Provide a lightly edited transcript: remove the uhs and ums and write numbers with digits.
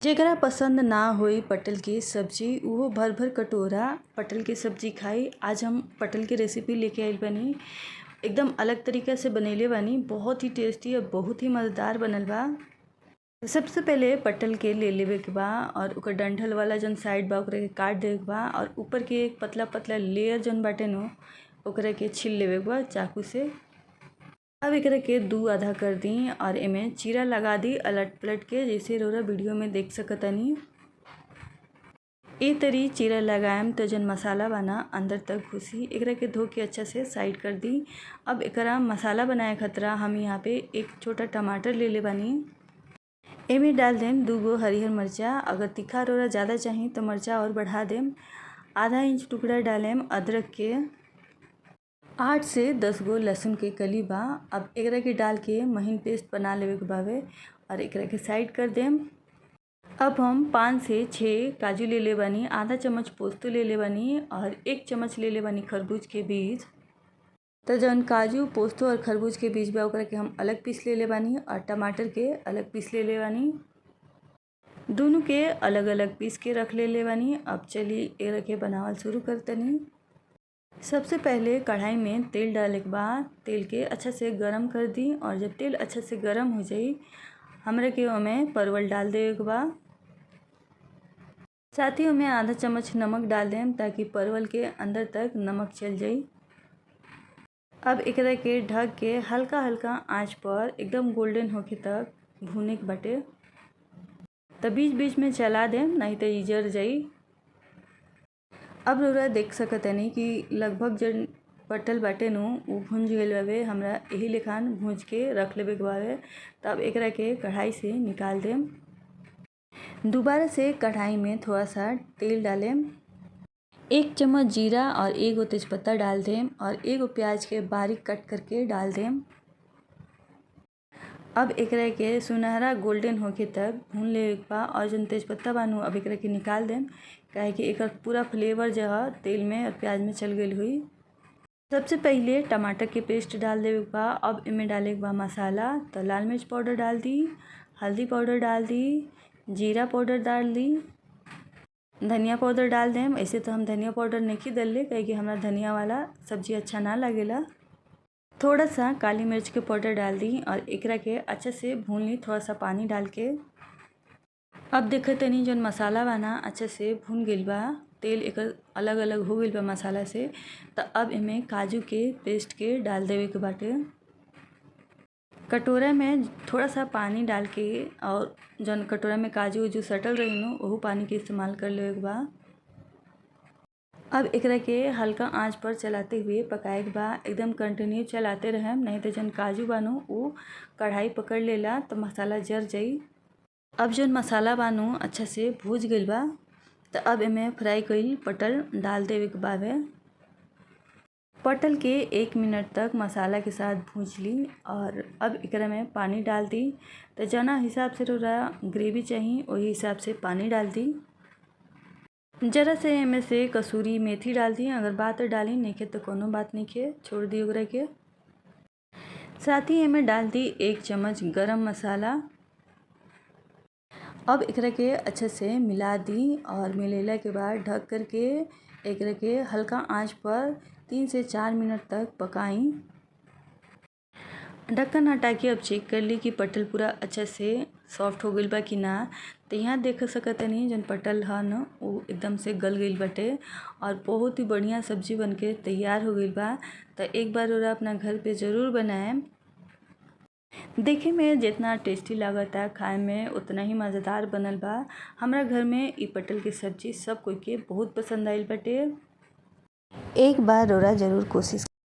जेकरा पसंद ना होई पटल के सब्जी उहो भर भर कटोरा पटल के सब्जी खाई। आज हम पटल के रेसिपी लेके आइल बानी, एकदम अलग तरीका से बनैले बानी, बहुत ही टेस्टी और बहुत ही मज़ेदार बनल बा। सबसे पहले पटल के ले लेवे के बा और ओकर डंठल वाला जौन साइड बा ओकरा के काट देवे के बा और ऊपर के एक पतला पतला लेयर जौन बाटे नु ओकरा के छील लेवे के बा चाकू से। अब एकरा के दू आधा कर दी और एमे चीरा लगा दी अलट पलट के, जैसे रउरा वीडियो में देख सकतानी। ए तरी चीरा लगाएम तो जौन मसाला बा ना अंदर तक घुसी। एकरा के धो के अच्छा से साइड कर दी। अब एकरा मसाला बनाए खतरा हम यहाँ पे एक छोटा टमाटर ले ले बानी। एमे डाल देम 2 हरियर मिर्चा, अगर तीखा रउरा ज़्यादा चाही तो मिर्चा और बढ़ा देम। आधा इंच टुकड़ा डालेम अदरक के, 8 से 10 गो लहसुन के कली बा। अब एकरा के डाल के महीन पेस्ट बना लेवे के बावे और एकरा के साइड कर देम। अब हम 5 से 6 काजू ले ले बानी, आधा चम्मच पोस्तो ले ले बानी और 1 चम्मच ले ले बानी खरबूज के बीज। तो जौन काजू, पोस्तो और खरबूज के बीज बा ओकरा के हम अलग पीस ले ले बानी और टमाटर के अलग पीस ले ले बानी। दोनों के अलग अलग पीस के रख ले ले बानी। अब चली एकरा के बनावल शुरू करतनी। सबसे पहले कढ़ाई में तेल डाले के बाद तेल के अच्छा से गरम कर दी और जब तेल अच्छा से गरम हो जाई हमरा के ओमे परवल डाल देवे के बा। साथ ही ओमे आधा चम्मच नमक डाल देम ताकि परवल के अंदर तक नमक चल जाई। अब एकरा के ढक के हल्का हल्का आंच पर एकदम गोल्डन होके तक भुने के बाटे। त बीच बीच में चला देम, नहीं तो ई जर जाई। अब रउरा देख सकतानी कि लगभग जन पटल बाटे नु उ भुंज गइल बावे। हमरा एही लेखान भूज के रख लेवे के बावे। तब एकरा के कढ़ाई से निकाल देम। दोबारा से कढ़ाई में थोड़ा सा तेल डालेम, 1 चम्मच जीरा और 1 तेजपत्ता डाल देम और 1 प्याज के बारीक कट करके डाल देम। अब एकरा के सुनहरा गोल्डन होके तक भून लेवे के बा और जौन तेजपत्ता बा नु अब एकरा के निकाल देम, काहे कि एकर पूरा फ्लेवर जो है तेल में और प्याज में चल गई हुई। सबसे पहले टमाटर के पेस्ट डाल देवे के बा। अब एमे डाले के बा मसाला, तो लाल मिर्च पाउडर डाल दी, हल्दी पाउडर डाल दी, जीरा पाउडर डाल दी, धनिया पाउडर डाल देम। ऐसे तो हम धनिया पाउडर नहीं डलले काहे कि हमरा धनिया वाला सब्जी अच्छा ना लगेला। थोड़ा सा काली मिर्च के पाउडर डाल दी और एकरा के अच्छे से भून ली थोड़ा सा पानी डाल के। अब देखतनी जौन मसाला बा ना अच्छे से भून गइल बा, तेल एकर अलग अलग हो गइल बा मसाला से। तो अब एमे काजू के पेस्ट के डाल देवे के बाटे। कटोरा में थोड़ा सा पानी डाल के और जौन कटोरा में काजू उजू सटल रही नु ओहू पानी के इस्तेमाल कर लेवे के बा। अब एकरा के हल्का आंच पर चलाते हुए पकाए के बा, एकदम कंटिन्यू चलाते रहेम, नहीं तो जौन काजू बा नु उ कढ़ाई पकड़ लेला तो मसाला जर जाई। अब जौन मसाला बा नु अच्छा से भूज गइल बा, तो अब एमे फ्राई कइल पटल डाल देवे के बावे। पटल के 1 मिनट तक मसाला के साथ भूज ली और अब एकरा में पानी डाल दी। तो जना हिसाब से रउरा ग्रेवी चाही वही हिसाब से पानी डाल दी। जरा से एमे से कसूरी मेथी डाल दी, अगर बात डाली नहीं तो कोनो बात नहीं खे, छोड़ दी ओकरा के। साथ ही एमे डाल दी 1 चम्मच गरम मसाला। अब एकरा के अच्छे से मिला दी और मिलेला के बाद ढक करके एकरा के हल्का आंच पर 3 से 4 मिनट तक पकाई। ढक्कन हटा के अब चेक कर ली कि पटल पूरा अच्छा से सॉफ्ट हो गइल बा कि ना। तो यहाँ देख सकतनी जौन पटल ह न उ एकदम से गल गइल बाटे और बहुत ही बढ़िया सब्जी बनके तैयार हो गइल बा। तो एक बार रउरा अपना घर पे ज़रूर बनाएम। देखे में जितना टेस्टी लागता खाए में उतना ही मज़ेदार बनल बा। हमरा घर में इ पटल के सब्जी सब कोई के बहुत पसंद आइल बाटे। एक बार रउरा ज़रूर कोशिश